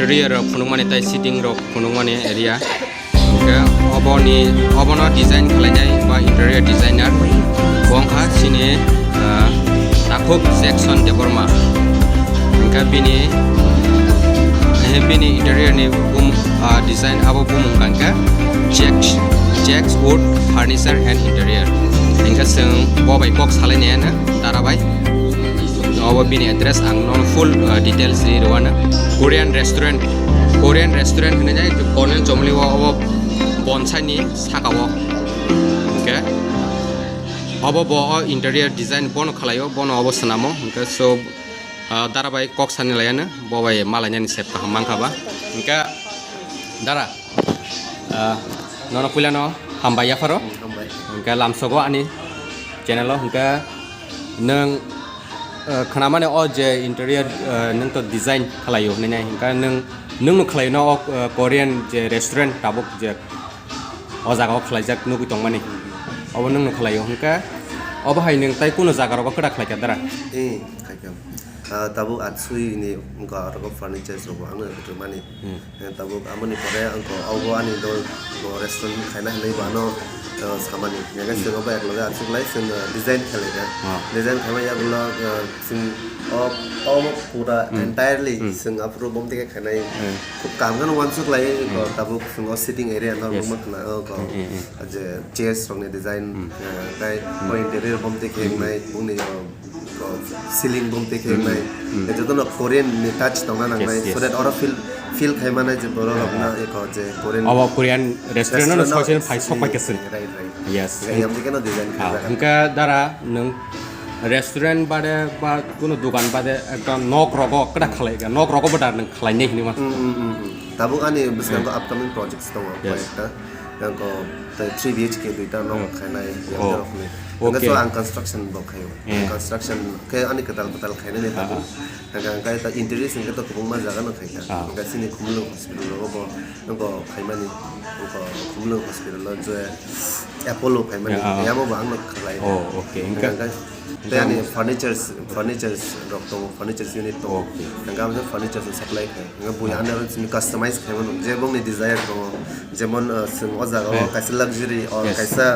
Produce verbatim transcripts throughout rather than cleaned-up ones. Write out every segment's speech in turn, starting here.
Interior rok phunukmani tei sitting rok phunukmani area. Hwnkhe oboni, obono design khlainai ba interior designer bo wngkha chini, ah, Takhuk Jackson Debbarma. Hwnkhe bini, eh, bini interior ni bum-, ah, design abo bumung hwnkhe Jax, Jax Wood Furniture and Interior. Hwnkhe chwng bo bai kok salainai ano dara bai. Obo bini address ang nono full, uh, details ri rwano. Korean restaurant, Korean restaurant hinwi nai Korean chomli o obo bonsai ni saka o. Hwnkhe obo bo o interior design bono khlaio, bono obo swnamo. Hwnkhe so, uh, dara bai kok sani laiano, bo bai malainani sep kaham mankha ba. Hwnkhe dara, uh, nono puilano hambai yapharo. Hambai. Hwnkhe lamsogo ani channel o hwnkhe nwng, eh, khnamani o je interior, eh, nwng to design khlaio hinwi nai, hwnkhe nwng, nwngno khlaio no o, eh, Korean je restaurant tabuk je o jaga o khlaijak nugwi tongmani, obo nwngno khlaio, hwnkhe obo hai nwng tai kuno jaga rogo kwda khlaikha dara? Eh, khaikha. Ah, tabuk atsui ni wngkha aro furniture rok bo ang no rwmani. Hmm. Eh, tabuk amoni pore ang ko, obo ani dol bo restaurant khaina hinwi bo ano, eh, samani. Yaga Hmm. chwng obo ekloge achuk lai, chwng, eh, design khe lai kha. Ah. Design khaima yagulo, eh, chwng o, obo pura Hmm. entirely Hmm. chwng aphuru bom tike khainai. Hmm. Khub kaham kheno uansuk lai, ko Hmm. tabuk chwng o sitting area no Yes. rwma khna, o ko Hmm, hmm, hmm. je chairs rokni design, Hmm. eh, tai Hmm. o interior bom tike Hmm. khainai, boni, eh, Ceiling bom tei khe Hmm. nai. Hmm. Jotono Korean ni touch tongna nangnai, Yes, yes. so that oro feel, feel khai manai je borok rok na eko je Korean Abo Korean restaurant no restaurant no soisel phai sok pai khe sini. Right, right. Yes. Ngai yam dikhe no design Ah, khe hwnkhe dara nwng restaurant bade ba kuno dogan bade ekdom nok rogo kwda khlai, nok rogo bo da nwng khlai nai hinwi ma. Hmm, hmm, hmm, hmm. Tabuk ani bwskango Hmm. upcoming projects tongo Yes. koi ekta. Yang ko tei three B H K duita nok Oh. khainai yang Oh. dorok ni. Okay. Hingke so ang construction bo khayo. Yeah. Construction khe ani kwtal kwtal khainani Ah, tabuk. ah. Hingke ang kai ta interior hingke to kwbangma jaga no khaikha. Ah. Hingke sini Khumulwng hospital rogo bo, bo khaimani. Hingke Khumulwng hospital o je Apollo khaimani. Yeah, ah, ah. Yamo bo ang no khlai. Oh, okay. Hingke Hingke Tei ani furnitures, furnitures rok tongo, furnitures unit tongo. Okay. Hingke ang furnitures supply khai. Hingke bui Ah. under simi customize khai mano. Je bongni desire tongo. Jemon, uh, chwng o jaga o Yes. kaisa luxury or Yes. kaisa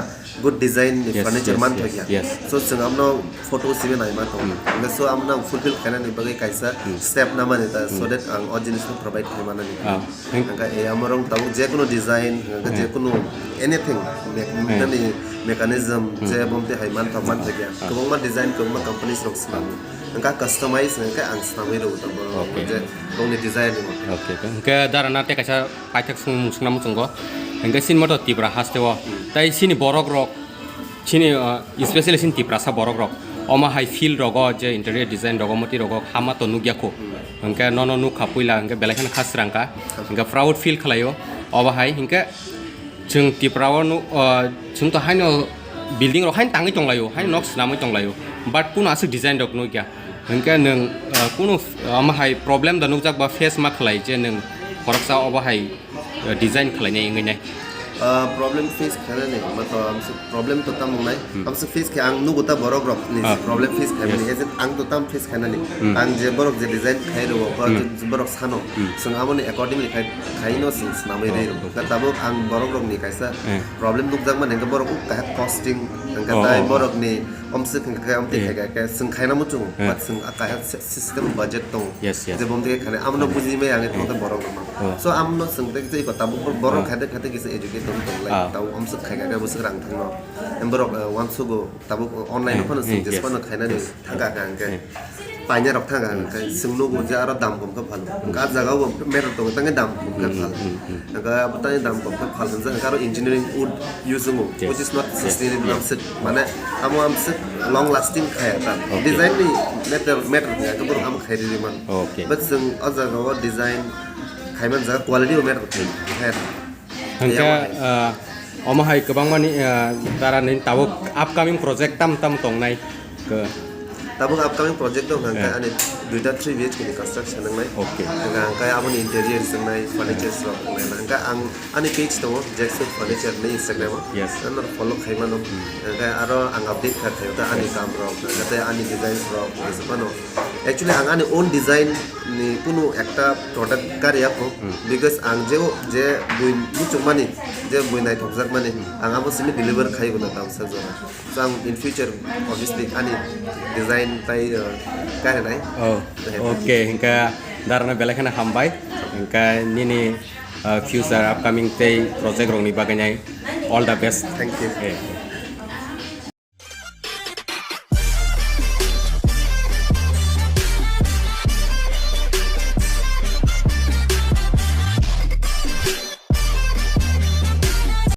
good design ni Yes, furniture yes, man yes, thokya. Yes. So chwng amno photo simi nai ma tongo. Hmm. Hingke so amno fulfill khainani bagwi kaisa Hmm. step namani ta, so Hmm. that ang o jinis no provide khai manani. Ah. Hingke, eh, amorong tabuk je kunu design, hingke Hmm. je kunu anything, me-, Hmm. nani mechanism, Hmm. je bomte hai man thok man thok ya. Ah. Kwbangma design, kwbangma companies rok swnam. Hingke customize hingke ang swnamwi rw tabuk Okay. je bongni design ni mothe. Okay, okay. Hingke dara na te kaisa paithak swng-, swngna muchungo. Hingke sini moto Tipra haste o. Hmm. Tai sini borok rok Chini, uh, especially chini Tiprasa borok rok, omo hai field rogo je interior design rogo, moti rogo hama to nukya kho. Hwnkhe nono nukha puila, hwnkhe belai kheno kha srang kha. Hwnkhe proud feel khlaio. Obo hai hwnkhe chwng Tipra o nu-, uh, chwng to haino building rok haino tangwi tonglaio, haino nok swnamwi tonglaio. But kuno aswk design rok nukya. Hwnkhe nwng, uh, kuno, uh, omo hai problem da nukjak ba face ma khlai je nwng khoroksa obo hai uh, design khlainai wngwi nai? Uh, problem face khainani, mato amswk problem to tamo wngnai. Hmm. Amswk face khe ang nugo ta borok rok ni Ah. problem face khaimani, Yes. as in ang to tam face khainani. Hmm. Ang je borok je design khai rwo, ba Hmm. je borok sano, Hmm. chwng aboni accordingly khai, khaino chwng swnamwi Oh, rwi rwo. okay. Kha tabuk ang borok rok ni kaisa Eh. problem nukjakmani, hwnkhe borok uk kaisa costing, hwnkhe Oh, tai oh, oh. borok ni Omswk hwnkhe khe, amtwi Eh. khe khe, khe, chwng khaina muchungo, Eh. but chwng a kaisa sy-, system budget tongo. Yes, yes. Je bomtwi khe khainai, amno Eh. bujimai ang eko Eh. borok rokno. Eh. So, amno chwng tei khe eko tabuk bor-, borok Eh. khaide khaide kisa educate tong tong lai, Ah. tabuk omswk khai khe, khe bwswk rang thangno. Em borok, eh, uansugo, tabuk online Eh, phano eh, chwng yes, jesa phano khainani yes. thangka kha hwnkhe. Eh. Paina rok thangka hwnkhe, Hmm. chwng nugo je aro dam kom khe phal. Hwnkhe a jaga o meter tongo, tangwi dam kom khe Hmm, phal. hmm, hmm. Hwnkhe abo tangwi dam kom khe phal hwnjak, hwnkhe aro engineering wood use wngo, Yes. which is not Yes. sustainable, Yes. amswk. Mane, amo amswk long lasting khaya ta. Okay. Design ni matter, matter khaya, khe borok amo khai riri man. Okay. But chwng o jaga o design khai man jaga quality o matter khai, khai ta. Hwnkhe, Yamo hai. Ah, omo hai kwbangmani, ah, dara ni tabuk upcoming project tam tam tongnai. Ke- Tabuk upcoming project dong hwnkhe Eh. ani duita three B H K ni construction wngnai. Okay. Hwnkhe ang khe aboni interior swngnai, furnitures rok wngnai. Hwnkhe ang Ani page tongo, Jackson Furniture ni Instagram o. Yes. Ano follow khai mano. Hmm. Hwnkhe aro ang update kha khayo ta ani Yes. kam rok, hwnkhe tei ani designs rok, hwnkhe se phano. Actually, ang ani own design ni kunu ekta product kariya kho, because ang je, je bui muchungmani, je bui naithokjakmani, ang abo simi deliver khai guna tamsa jora. So, ang in future, obviously, ani design tai, uh, karinai. Oh, okay, hingka darano belai kheno hambai, hingka nini, uh, future upcoming tei project rokni bagwi nai all the best. Thank you. Eh.